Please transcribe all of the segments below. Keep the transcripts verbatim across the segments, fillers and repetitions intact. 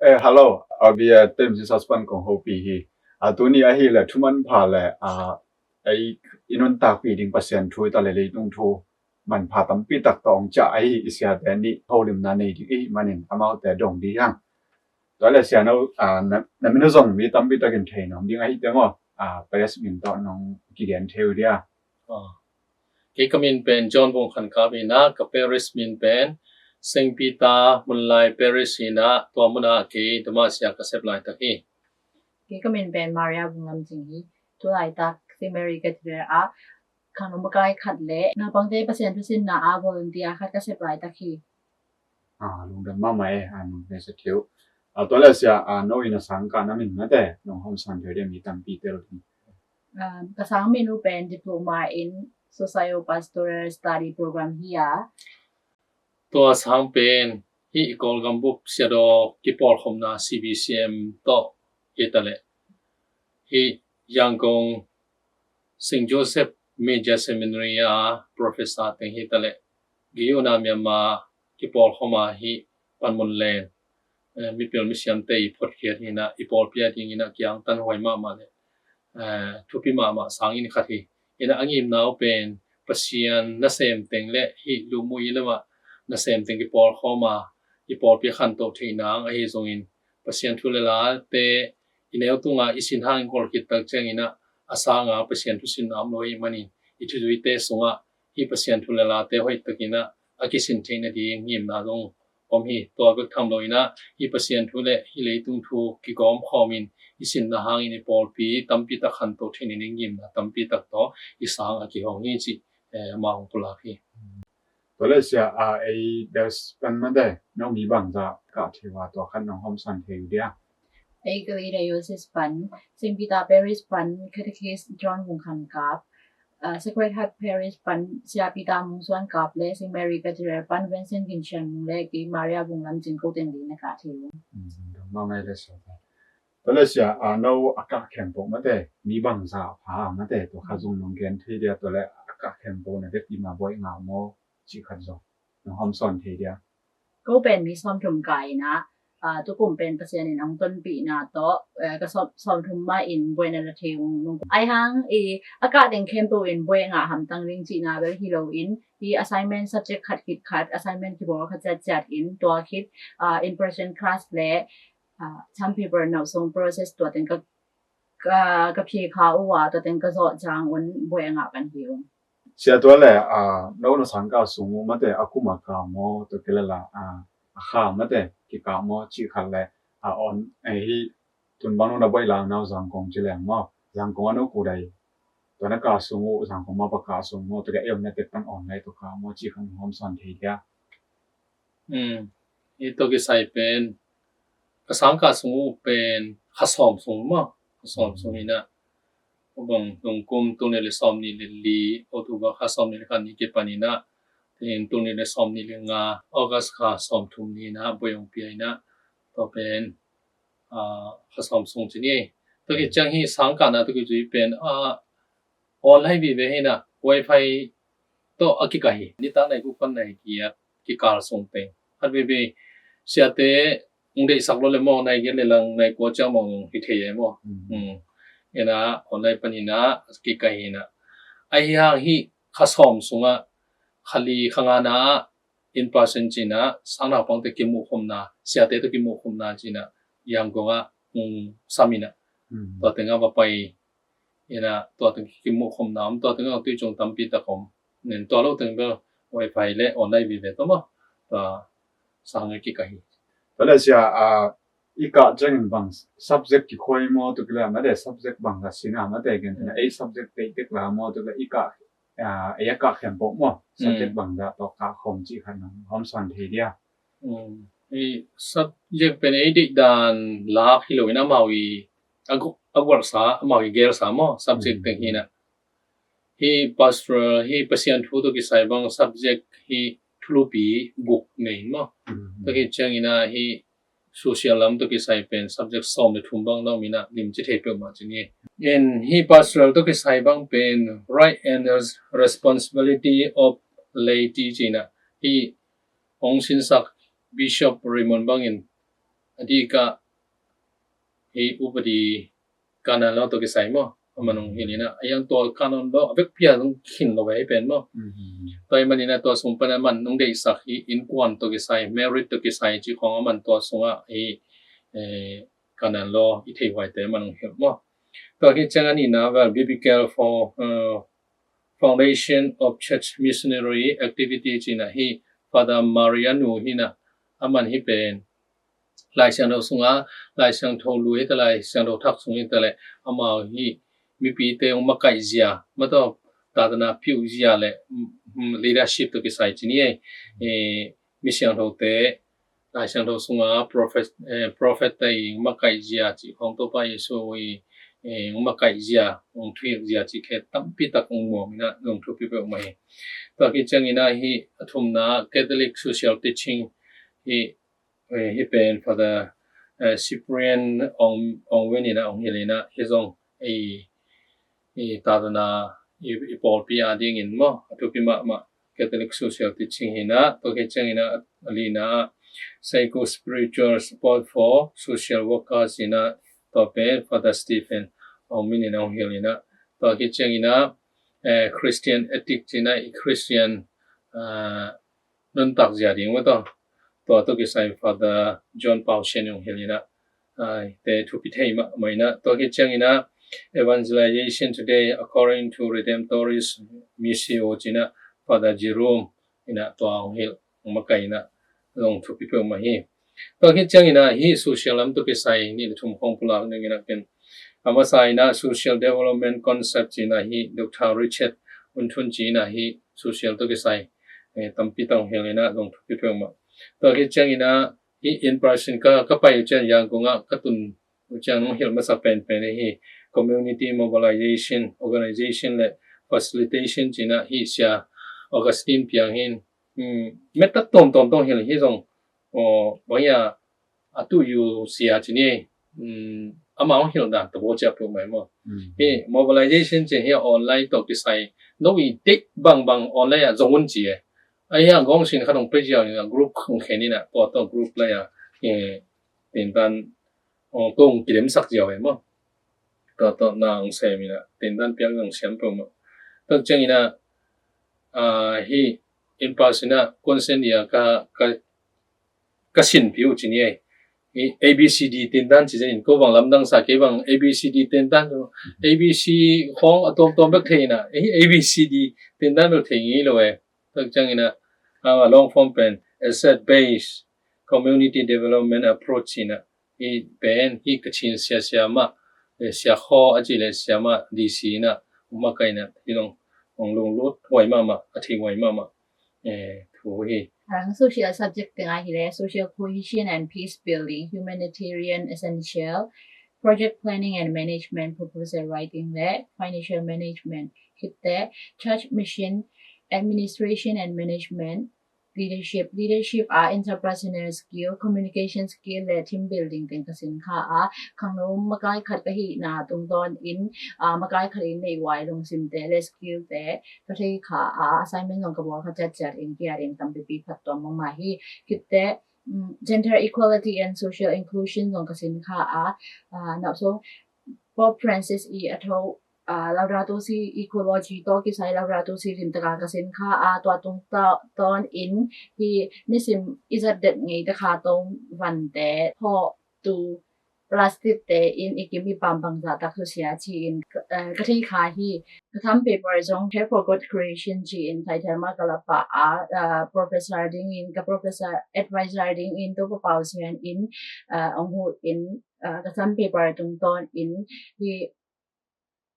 Eh, hello. A bia tem sin saspan kong hopi hi. A tuni ahi le thuman pha le a ei i nuntakpi ding Pasian thu i ta le leitung thu manpha tampi tak tawh ong ciah ahi i siate nih holimna nei ding i hih manin amaute dong dih hang. Tua le sia no, a, na, na min zong mi tampi takin thei nuam ding ahi te maw? A, Paris min tawh nong kigen thei uh dia. Kei ka min pen John Vung Khan Kap hi na, ka parish min pen Saint Peter Munlai Parish hi na, tua muna kei damasia ka sep laitak hi. Kei ka min pen Maria Vung Lam Cing hi. Tu laitak Saint Mary Cathedral ah khangno makai khat le naupangte Pasian thusinna ah volunteer khat ka sep laitak hi. A, lungdam mahmah e, a, nong hmesa theu. A, tua le sia, a, no in a sangkah na min mate nong hom san theu dia mi tampi tel ding. A, ka sang min uh pen Diploma in Socio-Pastoral Study Program hi a. Tua sang pen hih i Kawlgam bup siadaw kipawlkhopna C B C M tawh hi ta le hih Yangon Saint Joseph Major Seminary a professor teng hi ta le giyuna Myanmar kipawlkhopna hih panmun len, eh, mipil misiamte i photkhiat hi na i pawlpi a dingin a kiangtan huai mahmah le, eh, thupi mahmah sangin khat hi. Ina a ngimna uh pen Pasian nasem teng le hih lumuh i lamah nasem teng kipawlkhopna i pawlpi khantoh theih nang ahi zongin Pasian thu le late i neu tunga i sin hang i kol khit tak ciangin a sanga Pasian thusinna om lo hi manin i thuzuite sungah hih Pasian thu le late hoih takin a kisin theih nading ngimna zong om hi. Tua bek tham lo in a hih Pasian thu le hih leitung thu kigawm khawmin i sinna hangin i pawlpi tampi tak khantoh theih nading ngimna tampi tak tawh i sang a kihong hi cih, eh, amah hong pulak hi. Tua le sia a ei bel span mate no mi bangzah kah thei ua tua khat nong hom san thei uh dia. Ei Kalay Diocese pan Saint Peter Parish pan Catechist John Vung Khan Kap, a, Sacred Heart Parish pan Sia Peter Mung Suan Kap le Saint Mary Cathedral pan Vincent Gin Sian Mung le kei Maria Vung Lam Cing ko teng li na kah thei uh. Dong ma ngai le sia. Tua le sia a no a kah khempeuh mate mi bangzah a pha mate tua khat zong nong gen thei dia tua le a kah khempeuh na vek i ma buai ngah maw cih khat zong nong hom sawn thei dia. Ko pen mi sawmthum kah in a, a, tukum pen Pasian in hong tonpihna tawh, eh, ka sawm, sawmthum mah in buaina la thei ung nung. Ai hang i a kah teng khempeuh in buai ngah hamtang ding cihna bel hi lo in i assignment subject khat khit khat assignment kibawl khat ciatciat in tua khit, a, in person class le, a, exam paper nauh sung process tua teng ka ka, ka phi kha uh a tua teng ka zawh ciang un buai a ngah pan hi ung. Sia tua le, a, no na sang kah sung uh mate a kum a kah maw tua kei le la, a, a kha mate kikah maw cih khat le, a, on, eh, hi tun bang no na buai la nau Zangkong ci leng maw Zangkong a no ku dai tua na kah sung uh Zangkong ma pa kah sung maw tua kei a om na tek pan on lai tua kah maw cih khat hong hom sawn thei dia. Um, hi tua kisai pen ka sang kah sung uh pen kha sawm sung maw kha sawm sung in a bang nung kum tul nih le sawm nih le li October kha sawm nih le khat ni kipan in a tin tul nih le sawm nih le nga August kha sawm thum ni in a buai hong pia in a tua pen, a, kha sawm sung ci ni. Tua ki ciang hi sang kahna tua ki zui pen, a, online vive hi na wifi tawh a kikah hi. Nitak nai guk pan nai giat kikal sung teng khat vive siate hong deihsak lo le maw nai giat le lang nai kua ciang maw hi thei ai maw. Ina online pan hi na kikah hi na ahi hang hi kha sawm sungah kha li kha nga na in person cina sang naupangte kimuhkhopna siate tawh kimuhkhopna cina Yangon ah hong sam ina tua tengah va pai ina tua teng kimuhkhopna om tua tengah tui cung tampi tak om nen tua lo teng bel wifi le online vive tawh maw tua sang a kikah hi. Tua le sia a i kah ciangin bang subject kikhuai maw tua kila mate subject bang la sina mate gen tena ei subject tei tek la maw tua kila i kah a, ei a kah khempeuh maw subject bangzah tawh kah khawm cih khat nong hawm sawn thei dia. I subject pen ei deih dan lak hi loin amau i a gualsa amau i gelsa maw subject teng hi na hi pastoral hi Pasian thu tawh kisai bang subject hi thulupi guk nei maw. Tua hi ciangin a hi social lam tawh kisai pen subject sawm le thum bang dong mina limci thei peuhmah ci ni. In hi pastoral tawh kisai bang pen right and responsibility of laity cina hi hong sinsak Bishop Raymond bangin a dikah hi upadi canon law tawh kisai maw, aman hong hilh inah, a yang tua canon law a vekpi a zong khin lo ve hi pen maw. Tua hi maninah tua sung pan aman hong deihsak hi innkuan tawh kisai, marriage tawh kisai cih khawng aman tua sungah hi, eh, canon law i theih huaite aman hong hilh maw. Tua khit ciangin ina vel biblical for, uh, foundation of church missionary activity cinah hi Father Mariano hinah, aman hi pen Lai Siangtho sunga, Lai Siangtho lui hita, Lai Siangtho thak sung hita le, amau hi mipite hong makaih zia, mataw, tatana piuh zia le, mm, leadership tawh kisai cini ei, eh, mi siangthote, Lai Siangtho sunga prophet, eh, prophet te i hong makaih zia cih khawng, Topa Jesu i, eh, hong makaih zia, hong thuhilh zia cih khe tampi tak hong muang inah zong thupi peuhmah hi. Tua khit ciangin ah hi a thumna Catholic social teaching hi, eh, hi pen Father, eh, Cyprian Aung, Aung Win inah hong hilh inah hi zong ei, i tatana i, i pawlpi a dingin maw, a thupi mahmah Catholic social teaching hinah. Tua khit ciangin ah a lina psycho-spiritual support for social workers inah, tua pen Father Stephen Aung Min inah hong hilh inah. Tua khit ciangin ah, eh, Christian ethics inah, i Christian, ah, nuntak zia ding maw, tua, tua tawh kisai Father John Pau Shen hong hilh inah, ah, te thupi thei mahmah inah. Tua khit ciangin ah Evangelization Today According to Redemptorist Missio cinah Father Jerome inah tua hong hilh, hong makaih inah zong thupi peuhmah hi. Tua khit ciangin ah hi social lam tawh kisai nih le thum khawng pulak ning inah ken, a masa inah Social Development Concept cinah hi Doctor Richard Wun Tun cinah hi social tawh kisai, eh, tampi tak hong hilh inah zong thupi peuhmah. Tua khit ciangin ah hi in person ka, ka pai uh ciang Yangon ah ka tun uh ciang hong hilh masa penpen hi community mobilization, organization le facilitation cinah hi Sia Augustine Piang hin, hmm, metta tuamtuam tawh hilh hi zong, aw, bang hi a, a tu yu sia cini, hmm, amah hong hilh dan tabaw ciah peuhmah hi maw. Hi mobilization cin hi a online tawh kisai, no i deih bangbang online ah zong un ci e. A hi a gawng sin khat hong pia ziau inah group hong khen inah, tua tawh group lai ah, eh, tintan, aw, kong kidemsak ziau e maw. Tua tawh na hong sem inah tintan piak zong siam peuhmah. Tua ciangin ah, ah, hi in person ah consent ia ka, ka, ka sinpih uh cini ei. Hi A B C D tintan ci zenin, ko bang lamdang sa, kei bang A B C D tintan, A B C khawng a tuamtuam bek thei inah, hi A B C D tintan bek thei ngei lo e. Tua ciangin ah, ah, long form pen asset based community development approach inah, hi pen hi Kachin sia siamah, eh, Sia Khaw a cih le siamah D C inah hong makaih inah hi zong hong lunglut huai mahmah, a thei huai mahmah, eh, thu hi. Hang social subject tengah hi le social cohesion and peace building, humanitarian essential, project planning and management, proposal writing le financial management, khitte church mission, administration and management, leadership, leadership ah entrepreneurial skill, communication skill le team building teng ka sin kha a, khangno makai khat ka hihna tungtawn in, ah, makai khat in neihhuai lungsimte le skill te ka thei kha a, assignment zong ka bawl kha ciatciat in kia ding tampipi phattuam mahmah hi. Khitte, mm, gender equality and social inclusion zong ka sin kha a, ah, nau sung Pope Francis i a tho, ah, Laudato Si Eccolo tawh kisai Laudato Si limtaka ka sin kha a, tua tungtawn in hi nisim i zat det ngei te kha tawh vante thaw tu plastic te in i kim i pam bangzah tak thusia ci-in, eh, ka thei kha hi. Ka tham paper zong Care for God Creation ci-in title mah ka la pah a, ah, professor dingin, ka professor advisor dingin Topa Pau Sian in, ah, hong huh in, ah, ka tham paper tungtawn in hi,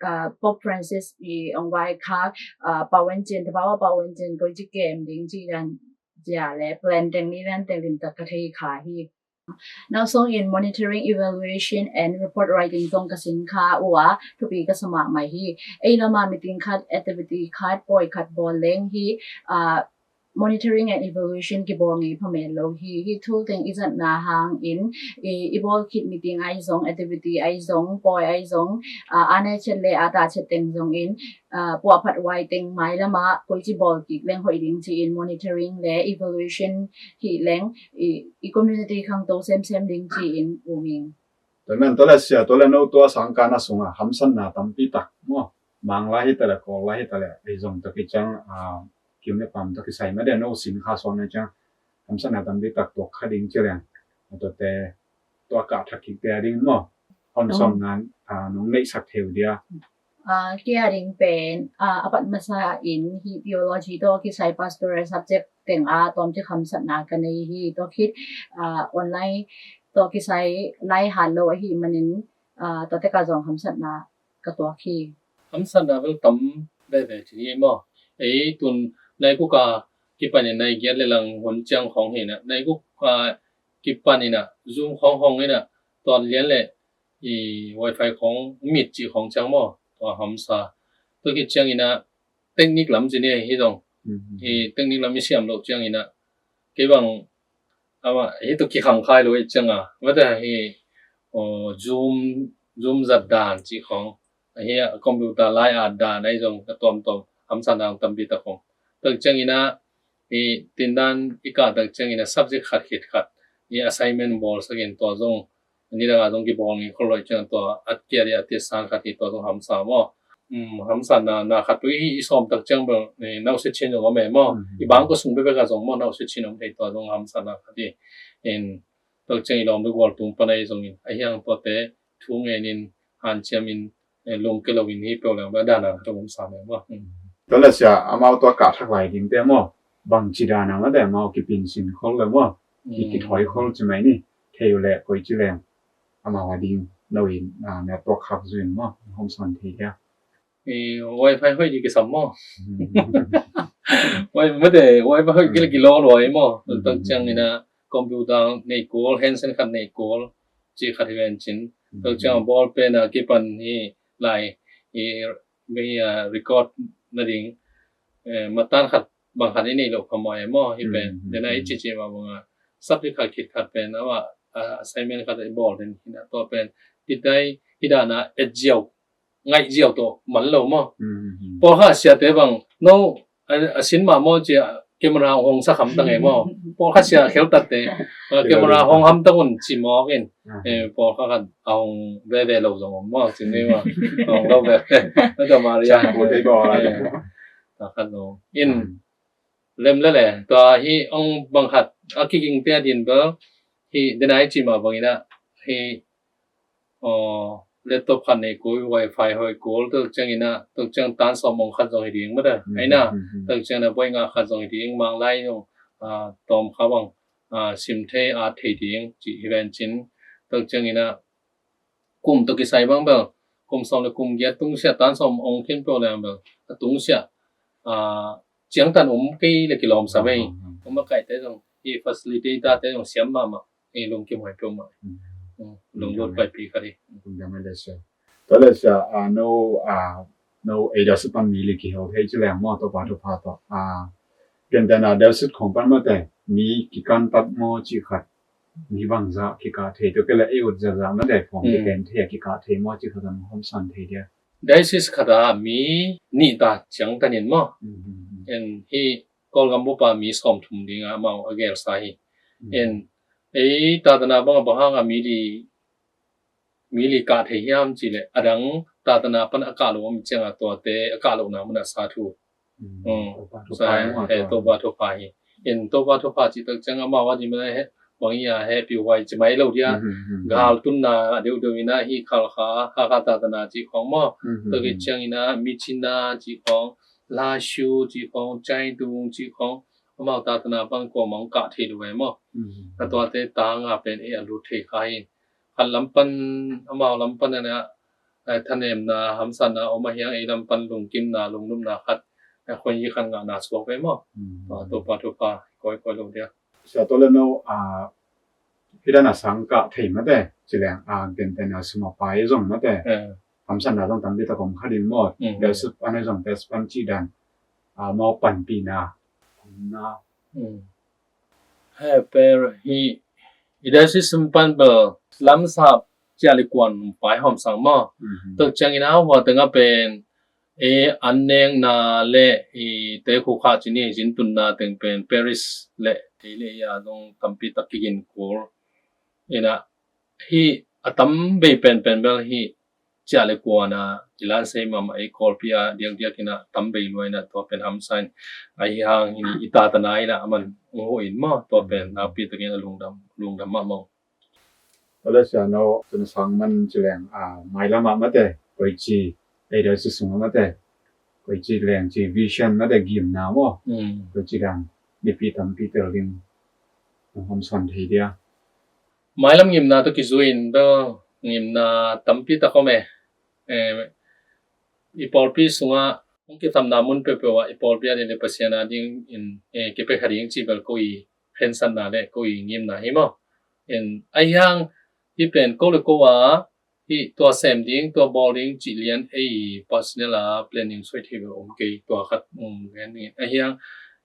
ah, Pope Francis i hong vai kha, ah, Pau Wen Cin, Tabawa Pau Wen Cin koi ci kem ding ci dan zia le plan teng ni dan teng limtak ka thei kha hi. Nau sung in monitoring, evaluation and report writing zong ka sin kha uh a, thupi ka sa mahmah hi. Ei lamah meeting khat, activity khat, pawi khat bawl leng hi, ah, monitoring and evaluation kibawl ngei pha men lo hi. Hih thu teng i zatna hangin i, i bawl khit meeting ahi zong, activity ahi zong, pawi ahi zong, a, a ne chet le a ta chet teng zongin, a, puahphat wai teng mailamah koici bawl kik leng hoih ding ci-in monitoring le evaluation hih leng i, i community khangto semsem ding ci-in um ing. Tua men tua le sia, tua le no tua sangkahna sungah hamsatna tampi tak maw, Mang lai hi ta le, Kawl lai hi ta le, ei zong tawh kiciang, a, kim le pam tawh kisai mah de, no sin kha suang na ciang hamsatna tampi tak tuak kha ding ci leng, a tuate tua kah thak kik te a ding maw, hon sawm nan, a, nong neihsak thei uh dia. A, kei a ding pen, a, a pat masa in hih theology tawh kisai pastoral subject teng a tawmcik hamsatna ka nei hi. Tua khit, a, online tawh kisai lai hat lo ahih manin, a, tuate ka zong hamsatna ka tuak hi. Hamsatna bel tam veve ci ni maw. Ei tun naikuk a kipanin nai giat le lang hun ciang khawng hi na, naikuk a kipanin a Zoom khawng hong in a, tuan lian le i wifi khawng mit cih khawng ciang maw, tua hamsa. Tua khit ciangin a technique lam ci ni hi zong. Mhm. I technique lam i siam loh ciangin a, kei bang ama hi tua kikhang khai lo i ciang a, mate hi, aw, Zoom, Zoom zat dan cih khawng, ahi a computer lai at dan ahi zong a tuamtuam hamsa dan tampi tak khawng. Tua ciangin a, i tindan i kah tak ciangin a subject khat khit khat i assignment bawlsakin tua zong nidang a zong kibawl ngei khol lo i ciang tua a kiat i a test sang khat hi tua zong hamsa maw. Um, hamsa na, na khat tu i, i sawm tak ciang bel, eh, nausia chin zong om e maw. Mhm. I bang ko sung bebek a zong maw, nausia chin om thei tua zong hamsa na khat hi. In, tua ciang i lawm bek gual tung pan a i zong in, a hiang tuate thu ngen in, hanciam in, eh, lungke lo in hi peuh leng bel a dan a khat om sa leng maw. Hmm. Tua le sia, amau tua kah thak lai ding te maw, bangci dan a mate amau kipin sin khol le maw, ki, hmm, kithawi khol ci mai ni, thei uh le koi ci leng amau a ding no in, ah, network khak zu in maw, hong son thei dia. Eh, wifi hoih di kisam maw. Hmm. Wai, mate, wifi hoih kila, hmm, kilaw luai maw. Hmm. Tua ciangin a computer nei kul, handset khat nei kul, ci khat hi ven cin. Tua ciang a bawl pen a kipan hi lai, i, mi, a, record na ding, eh, matan khat bang khat i nei lo kha maw e maw, hi pen. Mm, mm, dena i, mm, cici ma bang a, subject khat khit khat pen, awa, a, assignment khat i bawl den hi na tua pen. Hi dai, hi dana et ziau, ngaih ziau tawh man lo maw. Mm, mm, mm. Pawlkhat siate bang, no, a, a sin mah maw cia, camera hong sa kham tang e maw. Pawlkhat sia khel tatte, a, camera hong ham tang un ci mawk in. Ah. Eh, pawlkhat khat a hong veve lo zong om maw, ci ni maw. A hong lo veve. Na ka Maria. Ciang ko te ko la. Eh, ta khat lo. In, mm, lem le le, tua hi ong bang khat, a kiging te a din bel, hi, denai ci mah bangin a, hi, aw, laptop khat nei kul, wifi hoih kul, tua ciangin a, tua ciang tan sawm ong khat zong hi ding, mate. Mm, aina, mm, mm, mm, tua ciangin a buai nga khat zong hi ding, Mang lai zong, ah, tawm kha bang, ah, sim thei, at thei ding, ci hi ven cin, tua ciangin a, kum tua kisai bang bel, kum sawm le kum giat tung sia tan sawm ong khin peuh leng bel, a tung sia, ah, ciangtan om kei le kilawm sa bei. Ah, ah, ah. Om a kaite zong, i facilitator te zong siam mahmah. Ei lungkim huai peuhmah. Mm. Mm, lunglut paipi kha di. Lungdam le sia. Tua le sia, ah, no, ah, no, ei Delsit pan mi li kihel thei ci leng maw, Topa thupha tawh. Ah, gentehna Delsit khong pan mate, mi kikan tak maw ci khat. Mi bangzah kikah thei, tua kei le ei ut zahzah mate, khong, mm, kiken thei, kikah thei maw ci khat an hom san thei dia. Diocese khat a mi nih ta ciang tanin maw. Mm, mm, mm. En hi Kawlgam bup a mi sawmthum ding a amau a gelsa hi. Mm. En ei tatana bang a bang hang a mi li, mi li kah thei hiam ci le, a dang tatana pan a kah lo om ciang a tuate a kah lohna mun a sa thu. Mm. Mm. Topa thupha hi. Topa thupha hi. En Topa thupha ci tak ciang amau a di mena he, bang i a he piu huai ci mai lo dia. Mm, mm, mm, mm. Gal tunna a deuhdeuh in a hi Khalkha, Hakha tatana ci khong maw. Mm, mm, mm. Tua kei ciangin a Myitkyina ci khong, Lashio ci khong, Chaitung ci khong, amau tatana pan kuamah kah thei lo ve maw. Mm. A tuate tang a pen ei a lut thei kha hi. Khat lam pan, amau lam pan a na, eh, thanemna, hamsatna om a hiang ei lam pan lungkimna, lungnopna khat, eh, khuan yi khan ngahna suak ve maw. Mm. Tua, Topa thupha, koi, koi lo dia. Sia tua le no, ah, hi dana sang kah thei mate, ci leng, ah, gentehna sum a pai zong mate. Eh. Hamsatna zong tampi tak om kha ding maw. Mm. Delsit pan zong, Delsit pan ci dan, ah, mau panpihna, omna, He per hi i diocese pan bel lamsap ciah le kuan pai hawm sang maw. Tua ciangin a hua tengah pen e an nekna le i te khu kha cini zin tunna teng pen parish le ei le ei a zong tampi tak kigin kul ina hi a tam bei penpen bel hi ciah le kuana i lansei mama ei Kawlpi a diakdiak ina tam bei lua ina tua pen hamsa in ahi hang hi i tatana ina a man ung ho in maw tua pen nakpi takin a lungdam lungdam mah maw. Tua le sia no tun sang man ci leng a mailam ah mate koici ei dai si sung mate koici leng ci vision mate gimna maw koici dan nipi tampi tel ding hong hom son thei dia. Mailam ngimna tawh kizui in bel ngimna tampi tak om e. Eh, i pawlpi sungah hong kithamna mun peuhpeuh ah i pawlpi a ding le Pasian a ding in eh, kipia kha ding ci bel ko i khensatna le ko i ngimna hi maw. In ahi hang hi pen ko le ko a hi tua sem ding tua bawl ding cih lian ei personal a planning soi thei bel om kei tua khat um gen ding. Ahi hang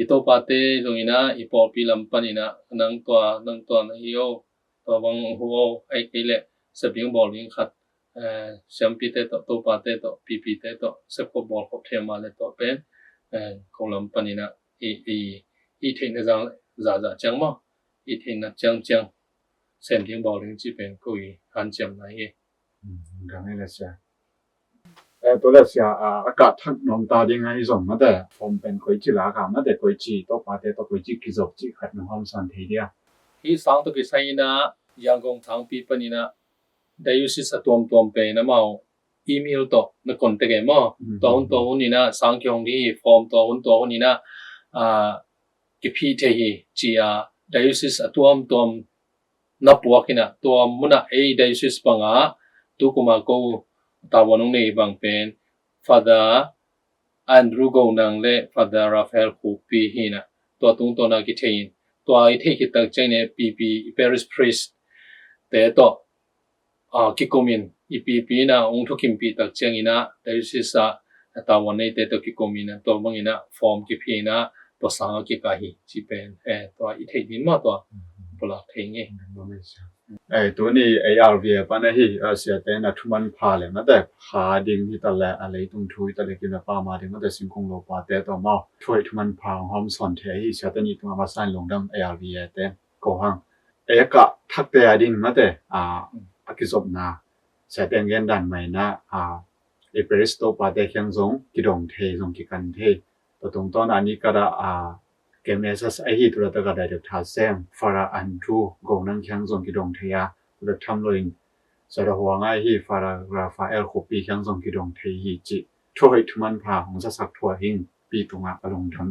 i topate zong ina i pawlpi lam pan ina nang tua nang tua na hi o tua bang hu o ai kei le sep ding bawl ding khat eh, siampite tawh topate tawh pipite tawh sepkhop bawlkhop thei ma le tua pen eh, ko lam pan ina i i i theihna zang zahzah ciang maw i theihna ciangciang sem ding bawl ding ci pen ko i hanciamna hi. Dang hi le sia. Eh, tua le sia a kah thak nuam ta ding ahi zong mate form pen koici la ka mate koici topate tawh koici kizop cih khat na hawm san thei dia. Hi sang tawh kisai ina Yangon thangpi pan ina diocese a tuamtuam pen amau email tawh na contact e maw. Tua hun tua hun ina sang kihong ding hi form tua hun tua hun ina a kiphih thei hi ci a diocese a tuamtuam na puak ina tua muna ei diocese banga tukuma ko tavuan hong nei bang pen Father Andrew Go Nang le Father Raphael Khupi hi ina tua tungtawna kithei in tua i theih khit tak ciang ina pipi i parish priest te tawh a kikomin i pipi ina hong thukimpih tak ciang ina diocese a tavuan neite tawh kikomin a tua bang ina form kiphih ina tua sang a kikah hi ci pen eh tua i theih din maw tua pulak thei ngei. Eh, tuni A R V A pan ahi a siate na thuman pha le mate pha ding hi ta le a leitung thu hi ta le kina pa ma ding mate singkung lo pate tawh maw thu hi thuman pha hong hawm son thei ahi siate ni tunga masa in lungdam A R V A te ko hang. Ei a kah thakte a ding mate a a kizopna siate ang gen dan maina a ei parish topate khiang zong kidong thei zong kikan thei. Tua tungtawn a ni kata a kemesa ahi tua taka dai dek tha sem Father Andrew Go Nang khiang zong kidong thei a tua tham lo in sada huang ahi Father Raphael Khupi khiang zong kidong thei hi ci thu hi thuman pha hong sasak thua hing pi tunga a lungdam.